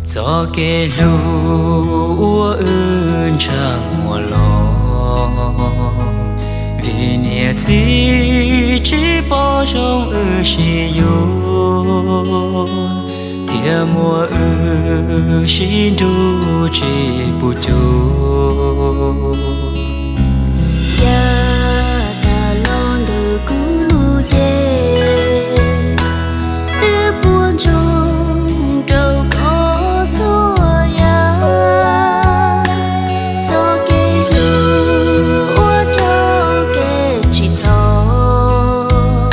Txoj kev hlub uas wb ntsaj muag los, vim niam txiv tsis pom zoo wb sib yuav, thiaj muab wb sib nrug tsis pub cuag. Yav tas los ntawm kuv lub cev, twb puas ntsoog rau koj txhua yam. Txoj kev hlub ua rau kev tsis txhaum,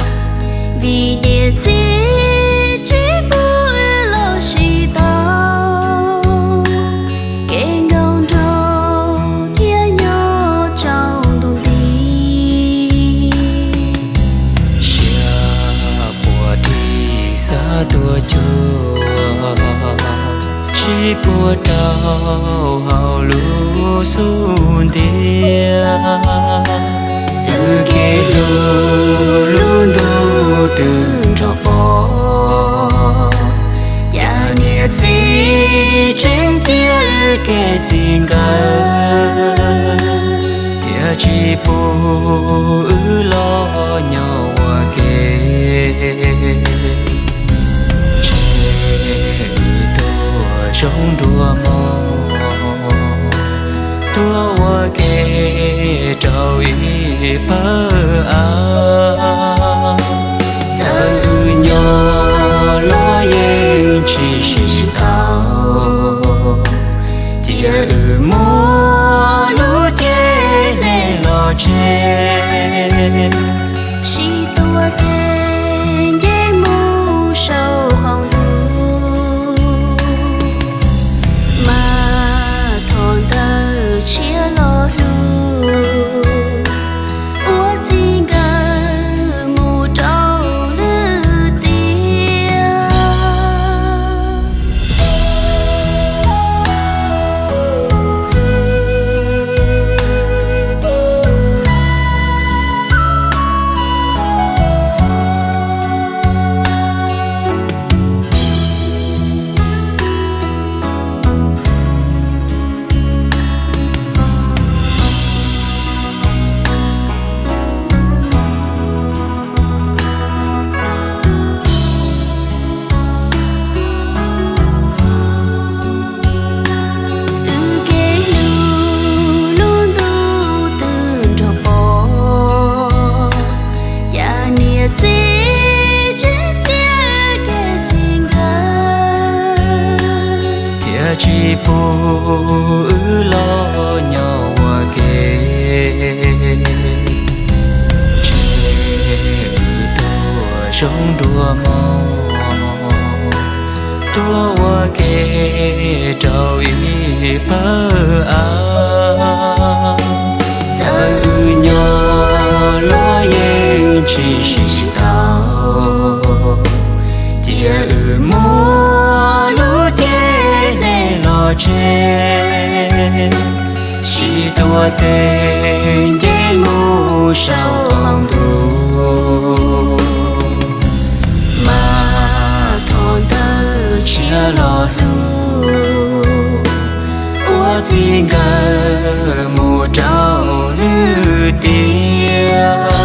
vim niam txiv tsis pub wb los sib tau, kev nkauj nraug thiaj nyob tsaus ntuj nti. Siab puas dim xav tuaj cuag, sib puag rau hauv lub xub ntiag. Wb kev hlub lub ntuj twb nrog pom, cas niam txiv tseem txiav wb kev txij nkawm, thiaj tsis pub wb los nyob ua ke. Ntshe wb tuag zoo dua mog, tuag ua ke rau ib pawg av. Txawm wb nyob los yeej tsis sib tau, cia wb muab lub cev hle los tseg, sib tuav tes nce mus saum qaum ntuj, mas thov ntawm tshiab los hlub, ua txij nkawm mus rau lwm tiam. Wb kev hlub lub ntuj twb nrog pom, cas niam txiv tseem txiav kev txij nkawm, thiaj tsis pub wb los nyob ua ke. Ntshe wb tuag zoo dua mog, tuag ua ke rau ib pawg av. Txawm wb nyob los yeej tsis sib tau, cia wb muab lub cev hle los tseg, sib tuav tes nce mus saum qaum ntuj, mas thov ntawm tshiab los hlub, ua txij nkawm mus rau lwm tiam.